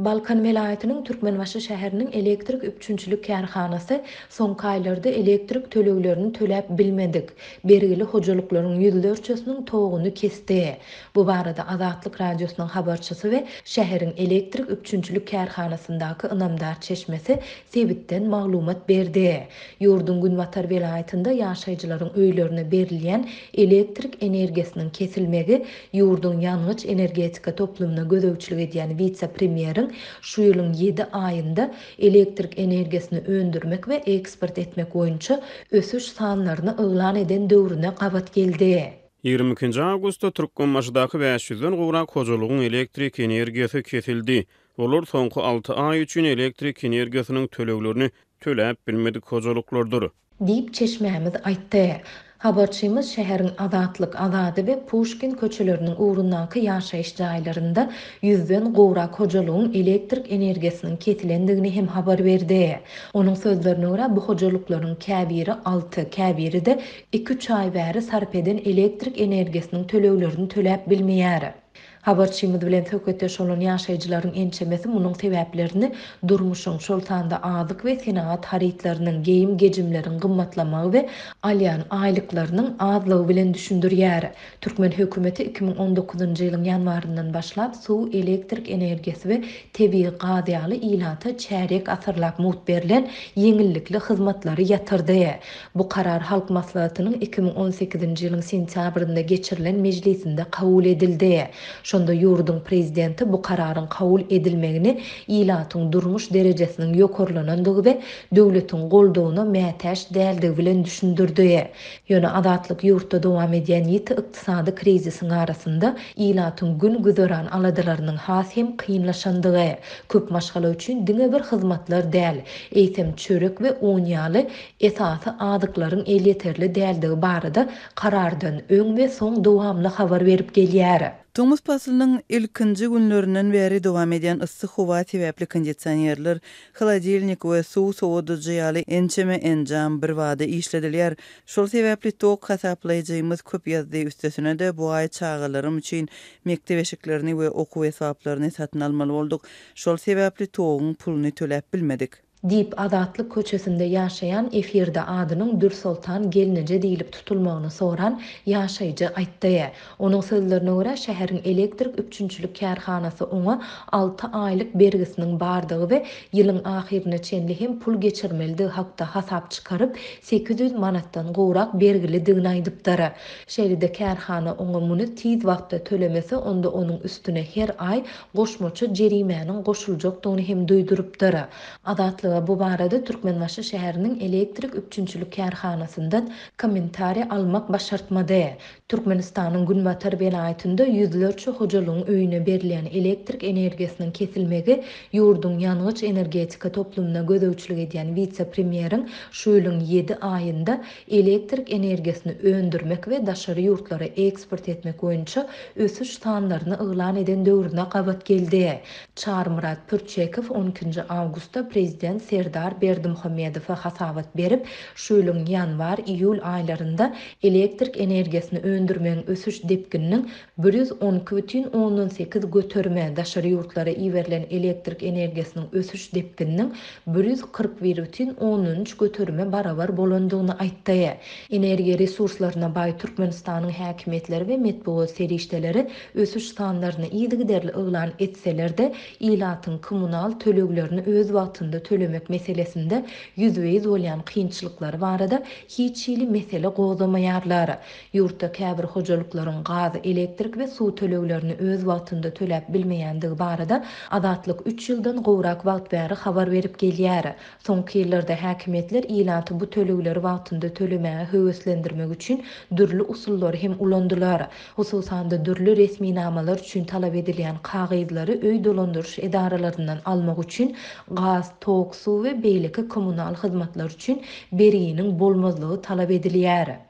Balkan welaýatynyň Türkmenbaşy şäheriniň elektrik üpjünçilik kärhanasy soňky aýlarda elektrik töleglerini töläp bilmedik, bergili hojalyklaryň ýüzlerçesiniň toguny kesdi. Bu barada Azatlyk Radiosynyň habarçysy we şäheriň elektrik üpjünçilik kärhanasyndaky ynamdar çeşmesi sebitden maglumat berdi. Ýurduň günbatar welaýatynda ýaşaýjylaryň öýlerine berilýän elektrik energiýasynyň kesilmegi ýurduň ýangyç-energetika toplumyna gözegçilik edýän wise-premýeriň şu ýylyň ýedi aýynda elektrik energiýasyny öndürmek we eksport etmek boýunça ösüş sanlaryny yglan eden döwrüne gabat geldi. 22-nji awgustda Türkmenbaşydaky bäş ýüzden gowrak hojalygyň elektrik energiýasy kesildi. Olar soňky alty aý üçin elektrik energiýasynyň töleglerini töläp bilmedik hojalyklardyr. Diýip, çeşmämiz aýtdy. Habarçymyz şäheriň Azatlyk, Azady we Puşkin köçeleriniň ugrundaky ýaşaýyş jaýlarynda ýüzden gowrak hojalygyň elektrik energiýasynyň kesilendigini hem habar berdi. Onuň sözlerine görä, bu hojalyklaryň käbiri alty, käbiri-de iki-üç aý bäri sarp eden elektrik energiýasynyň töleglerini töläp bilmeýär. Habarçymyz bilen söhbetdeş bolan ýaşaýjylaryň ençemesi munuň sebäplerini durmuşyň, şol sanda azyk we senagat harytlarynyň, geýim-gejimleriň gymmatlamagy we alýan aýlyklarynyň azlygy bilen düşündirýär. Türkmen hökümeti 2019-njy ýylyň ýanwaryndan başlap suw, elektrik energiýasy we tebigy gaz ýaly ilata çärýek asyrlap mugt berlen ýeňillikli hyzmatlary ýatyrdy. Bu karar Halk Maslahatynyň 2018-nji ýylyň sentýabrynda geçirilen mejlisinde kabul edildi. Şonda ýurduň Prezidenti bu kararyň kabul edilmegini ilatyň durmuş derejesiniň ýokarlanandygy we döwletiň goldawyna mätäç däldigi bilen düşündirdi. Ýöne Azatlyk ýurtda dowam edýän ýiti ykdysady krizisiň arasynda ilatyň gün-güzeran aladalarynyň has hem kynlaşandygy, köp maşgala üçin diňe bir hyzmatlar däl, eýsem çörek we un ýaly esasy azyklaryň elýeterli däldigi barada karardan öň we soň dowamly habar berip gelýär. Tomus paslynyň ilkinji günlerinden bäri dowam edýän yssy howa sebäpli kondisionerler, holodilnik we suw sowadyjy ýaly ençeme enjam birbada işledilýär. Şol sebäpli tok hasaplaýjymyz köp ýazdy, üstesine-de bu aý çagalarym üçin mekdep eşiklerini we okuw esbaplaryny satyn almaly bolduk. Şol sebäpli toguň puluny töläp bilmedik. Diýip, Azatlyk köçesinde ýaşaýan efirde adynyň Dürsoltan gelneje diýlip tutulmagyny soran ýaşaýjy aýtdy. Onuň sözlerine görä, şäheriň elektrik üpjünçilik kärhanasy oňa alty aýlyk bergisiniň bardygy we ýylyň ahyryna çenli hem pul geçirmelidigi hakda hasap çykaryp, 800 manatdan gowrak bergilidigini aýdypdyr. Şeýle-de kärhana oňa muny tiz wagtda tölemese, onda onuň üstüne her aý goşmaça jerimäniň goşuljakdygyny hem duýdurypdyr. Azatlyga bu barada Türkmenbaşy şäheriniň elektrik üpjünçilik kärhanasyndan kommentariý almak başartmady. Türkmenistanyň günbatar welaýatynda ýüzlerçe hojalygyň öýüne berilýän elektrik energiýasynyň kesilmegi ýurduň ýangyç-energetika toplumyna gözegçilik edýän wise-premýeriň şu ýylyň ýedi aýynda elektrik energiýasyny öndürmek we daşary ýurtlara eksport etmek boýunça ösüş sanlaryny yglan eden döwrüne gabat geldi. Çarymyrat Pürçekow on ikinji awgustda prezident Serdar Berdimuhamedowa hasabat berip, şu ýylyň ýanwar-iýul aýlarynda elektrik energiýasyny öndürmegiň ösüş depgininiň 112 bütin ondan sekiz göterime, daşary ýurtlara iberilen elektrik energiýasynyň ösüş depgininiň 141 bütin ondan üç göterime barabar bolandygyny aýtdy. Energiýa resurslaryna baý Türkmenistanyň häkimiýetleri we metbugat serişdeleri ösüş sanlaryny yzygiderli yglan etseler-de, ilatyň kommunal töleglerini öz wagtynda tölemek meselesinde ýüzbe-ýüz bolýan kynçylyklary barada hiç hili mesele gozgamaýarlar. Ýurtda käbir hojalyklaryň gaz, elektrik we suw töleglerini öz wagtynda töläp bilmeýändigi barada Azatlyk üç ýyldan gowrak wagt bäri habar berip gelýär. Soňky ýyllarda häkimiýetler ilaty bu tölegleri wagtynda tölemäge höweslendirmek üçin dürli usullary hem ulandylar. Hususan-da, dürli resminamalar üçin talap edilýän kagyzlary öý dolandyryş edaralaryndan almak üçin gaz, tok, suw we beýleki kommunal hyzmatlar üçin berginiň bolmazlygy talap edilýär.